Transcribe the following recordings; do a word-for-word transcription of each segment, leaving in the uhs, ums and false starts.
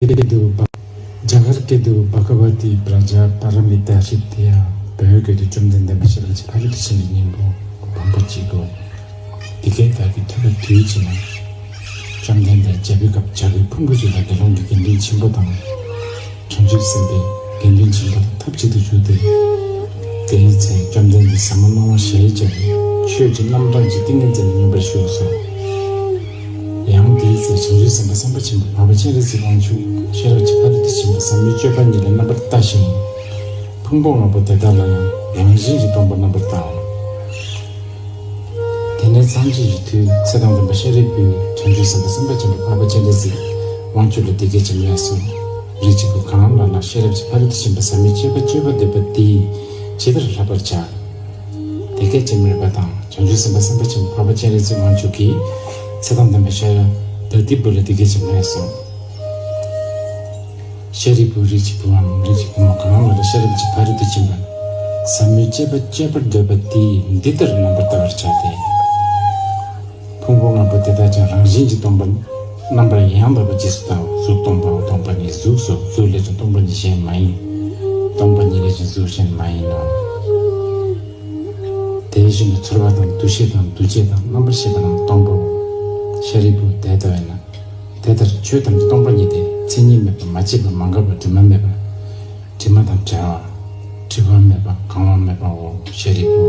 སྐད་དུ་བ། རྒྱ་གར་སྐད་དུ་བྷ་ག་བ་ཏི་པྲ་ཛཱ་པཱ་ར་མི་ཏཱ་ཧྲྀ་ཏི་ཡ། བོད་སྐད་དུ་བཅོམ་ལྡན་འདས་དཔལ་ཤེས་རབ་ཀྱི་ཕ་རོལ་ཏུ་ཕྱིན་པའི་སྙིང་པོ་བམ་པོ་གཅིག་གོ། འདི་སྐད་བདག་གིས་ཐོས་པ་དུས་གཅིག་ན། བཅོམ་ལྡན་འདས་རྒྱལ་པོའི་ཁབ་བྱ་རྒོད་ཕུང་པོ་གཅིག་ལ་དགེ་སློང་གི་དགེ་འདུན་ཆེན་པོ་དང་། བྱང་ཆུབ་སེམས་དཔའི་དགེ་འདུན་ཆེན་པོ་དང་ཐབས་གཅིག་ཏུ་གྱུར་ཏེ། དེའི་ཚེ་བཅོམ་ལྡན་འདས་ཟབ་མོ་སྣང་བ་ཞལ་གྱིས་བརྗོད་པའི་ཆོས་ཀྱི་རྣམ་གྲངས་ཀྱི་ཏིང་ངེ་འཛིན་ལ་སྙོམས་པར་ཞུགས་སོ། ཡང་དེའི་ཚེ་བྱང་ཆུབ་སེམས་དཔའ་སེམས་དཔའ་ཆེན་པོ་འཕགས་པ་སྤྱན་རས་གཟིགས་དབང་ཕྱུག་ཤེས་རབ་ཀྱི་ཕ་རོལ་ཏུ་ཕྱིན་པ་ཟབ་མོའི་སྤྱོད་པ་ཉིད་ལ་རྣམ་པར་བལྟ་ཞིང་། ཕུང་པོ་ལྔ་པོ་དེ་དག་ལ་ཡང་རང་བཞིན་གྱིས་སྟོང་པར་རྣམ་པར་བལྟའོ། དེ་ནས་མཚམས་ཅིག་གི་དུས་ཚེ་དང་ལྡན་པ་ཤཱ་རིའི་བུས་བྱང་ཆུབ་སེམས་དཔའ་སེམས་དཔའ་ཆེན་པོ་འཕགས་པ་སྤྱན་རས་གཟིགས་དབང་ཕྱུག་ལ་འདི་སྐད་ཅེས་སྨྲས་སོ། རིགས་ཀྱི་བུ་གང་ལ་ལ་ཤེས་རབ་ཀྱི་ཕ་རོལ་ཏུ་ཕྱིན་པ་ཟབ་མོའི་སྤྱོད་པ་སྤྱོད་པར་འདོད་པ་དེས་ཇི་ལྟར་བསླབ་པར་བྱ། དེ་སྐད་ཅེས་སྨྲས་པ་དང་། བྱང་ཆུབ་སེམས་དཔའ་སེམས་དཔའ་ཆེན་པོ་འཕགས་པ་སྤྱན་རས་གཟིགས་དབང་ཕྱུག་གིས་ཚེ་དང་ལྡན་པ་ཤཱ་ར་དྭ་ཏིའི་བུ་ལ་འདི་སྐད་ཅེས་སྨྲས་སོ། ཤཱ་རིའི་བུ། རིགས་ཀྱི་བུའམ་རིགས་ཀྱི་བུ་མོ་གང་ལ་ལ་ཤེས་རབ་ཀྱི་ཕ་རོལ་ཏུ་ཕྱིན་པ་ཟབ་མོའི་སྤྱོད་པ་སྤྱོད་པར་འདོད་པ་དེས་འདི་ལྟར་རྣམ་པར་བལྟ་བར་བྱ་སྟེ། ཕུང་པོ་ལྔ་པོ་དེ་དག་ཀྱང་རང་བཞིན་གྱིས་སྟོང་པར་རྣམ་པར་ཡང་དག་པར་རྗེས་སུ་བལྟའོ། གཟུགས་སྟོང་པའོ། སྟོང་པ་ཉིད་གཟུགས་སོ། གཟུགས་ལས་ཀྱང་སྟོང་པ་ཉིད་གཞན་མ་ཡིན། སྟོང་པ་ཉིད་ལས་ཀྱང་གཟུགས་གཞན་མ་ཡིན་ནོ། དེ་བཞིན་དུ་ཚོར་བ་དང་། འདུ་ཤེས་དང་། འདུ་བྱེད་དང་། རྣམ་པར་ཤེས་པ་རྣམས་སྟོང་པའོ། ཤཱ་རིའི་བུ། དེ་ལྟ་བས་ན། དེ་ལྟར་ཆོས་ཐམས་ཅད་སྟོང་པ་ཉིད་དེ། མཚན་ཉིད་མེད་པ། མ་སྐྱེས་པ། མ་འགགས་པ། དྲི་མ་མེད་པ། དྲི་མ་དང་བྲལ་བ། བྲི་བ་མེད་པ། གང་བ་མེད་པའོ། ཤཱ་རིའི་བུ།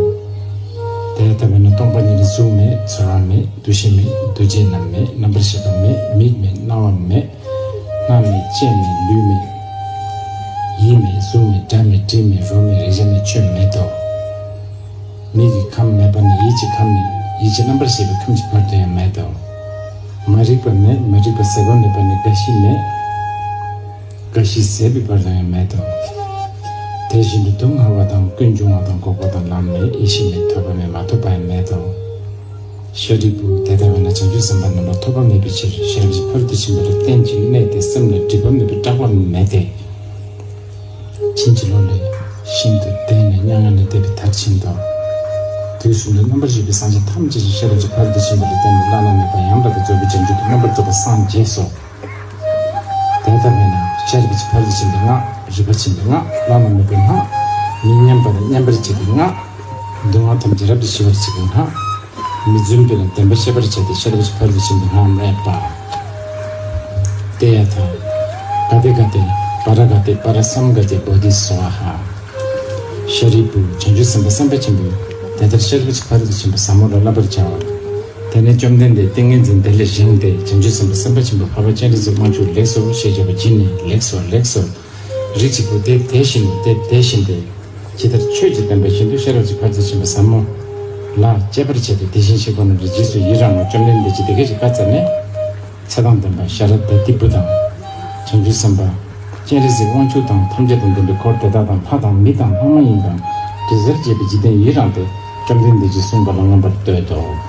དེ་ལྟ་བས་ན་སྟོང་པ་ཉིད་ལ་གཟུགས་མེད། ཚོར་བ་མེད། འདུ་ཤེས་མེད། འདུ་བྱེད་རྣམས་མེད། རྣམ་པར་ཤེས་པ་མེད། མིག་མེད། རྣ་བ་མེད། སྣ་མེད། ལྕེ་མེད། ལུས་མེད། ཡིད་མེད། གཟུགས་མེད། སྒྲ་མེད། དྲི་མེད། རོ་མེད། རེག་བྱ་མེད། ཆོས་མེད་དོ། མིག་གི་ཁམས་མེད་པ་ནས་ཡིད་ཀྱི་ཁམས་མེད། ཡིད་ཀྱི་རྣམ་པར་ཤེས་པའི་ཁམས་ཀྱི་བར་དུ་ཡང་མེད་དོ། མ་རིག་པ་མེད། མ་རིག་པ་ཟད་པ་མེད་པ་ནས་རྒ་ཤི་མེད། རྒ་ཤི་ཟད་པའི་བར་དུ་ཡང་མེད་དོ། དེ་བཞིན་དུ་སྡུག་བསྔལ་བ་དང་། ཀུན་འབྱུང་བ་དང་། འགོག་པ་དང་། ལམ་མེད། ཡེ་ཤེས་མེད། ཐོབ་པ་མེད། མ་ཐོབ་པ་ཡང་མེད་དོ། ཤཱ་རིའི་བུ། དེ་ལྟ་བས་ན་བྱང་ཆུབ་སེམས་དཔའ་རྣམས་ལ་ཐོབ་པ་མེད་པའི་ཕྱིར། ཤེས་རབ་ཀྱི་ཕ་རོལ་ཏུ་ཕྱིན་པ་ལ་བརྟེན་ཅིང་གནས་ཏེ། སེམས་ལ་སྒྲིབ་པ་མེད་པའི་སྐྲག་པ་མེད་དེ། ཕྱིན་ཅི་ལོག་ལས་ཤིན་ཏུ་འདས་ནས་མྱ་ངན་ལས་འདས་པའི་མཐར་ཕྱིན་ཏོ། དུས་གསུམ་དུ་རྣམ་པར་བཞུགས་པའི་སངས་རྒྱས་ཐམས་ཅད་ཀྱང་ཤེས་རབ་ཀྱི་ཕ་རོལ་ཏུ་ཕྱིན་པ་ལ་བརྟེན་ནས་བླ་ན་མེད་པ་ཡང་དག་པར་རྫོགས་པའི་བྱང་ཆུབ་ཏུ་རྣམ་པར་རྫོགས་པར་སངས་རྒྱས་སོ། དེ་ལྟ་བས་ན་ཤེས་རབ་ཀྱི་ཕ་རོལ་ཏུ་ཕྱིན་པའི་སྔགས། རིག་པ་ཆེན་པོའི་སྔགས། བླ་ན་མེད་པའི་སྔགས། མི་མཉམ་པ་དང་མཉམ་པར་བྱེད་པའི་སྔགས། སྡུག་བསྔལ་ཐམས་ཅད་རབ་ཏུ་ཞི་བར་བྱེད་པའི་སྔགས། མི་བརྫུན་པའི་ལམ་བདེན་པར་ཤེས་པར་བྱས་ཏེ་ཤེས་རབ་ཀྱི་ཕ་རོལ་ཏུ་ཕྱིན་པའི་སྔགས་སྨྲས་པ། ཏདྱ་ཐཱ། ག་ཏེ་ག་ཏེ་པཱ་ར་ག་ཏེ་པཱ་ར་སཾ་ག་ཏེ་བོ་དྷི་སྭཱ་ཧཱ། ཤཱ་རིའི་བུ། བྱང་ཆུབ་སེམས་དཔའ་སེམས་དཔའ་ཆེན་པོས་དེ་ལྟར་ཤེས་རབ་ཀྱི་ཕ་རོལ་ཏུ་ཕྱིན་པ་ཟབ་མོ་ལ་བསླབ་པར་བྱའོ། དེ་ནས་བཅོམ་ལྡན་འདས་ཏིང་ངེ་འཛིན་དེ་ལས་བཞེངས་ཏེ་བྱང་ཆུབ་སེམས་དཔའ་སེམས་དཔའ་ཆེན་པོ་འཕགས་པ་སྤྱན་རས་གཟིགས་དབང་ཕྱུག་ལེགས་སོ་ཞེས་བརྗོད་པར་བགྱིས་ནས། ལེགས་སོ། ལེགས་སོ། རིགས་ཀྱི་བུ། དེ་དེ་བཞིན་ནོ། དེ་དེ་བཞིན་ཏེ། ཇི་ལྟར་ཆོས་ཀྱི་བསྟན་པ་བཞིན་དུ་ཤེས་རབ་ཀྱི་ཕ་རོལ་ཏུ་ཕྱིན་པ་ཟབ་མོ་ལ་སྤྱད་པར་བྱེད་པའི་དེ་བཞིན་གཤེགས་པ་རྣམས་ཀྱི་རྗེས་སུ་ཡི་རང་ངོ་། བཅོམ་ལྡན་འདས་ཀྱིས་དེ་སྐད་ཅེས་བཀའ་སྩལ་ནས། ཚེ་དང་ལྡན་པ་ཤཱ་ར་དྭ་ཏིའི་བུ་དང་། བྱང་ཆུབ་སེམས་དཔའ་སྤྱན་རས་གཟིགས་དབང་ཕྱུག་དང་། ཐམས་ཅད་དང་ལྡན་པའི་འཁོར་དེ་དག་དང་། ལྷ་དང་མི་དང་ལྷ་མ་ཡིན་དང་དྲི་ཟར་བཅས་པའི་འཇིག་རྟེན་ཡི་རངས་ཏེ། བཅོམ་ལྡན་འདས་ཀྱིས་གསུངས་པ་ལ་མངོན་པར་བསྟོད་དོ།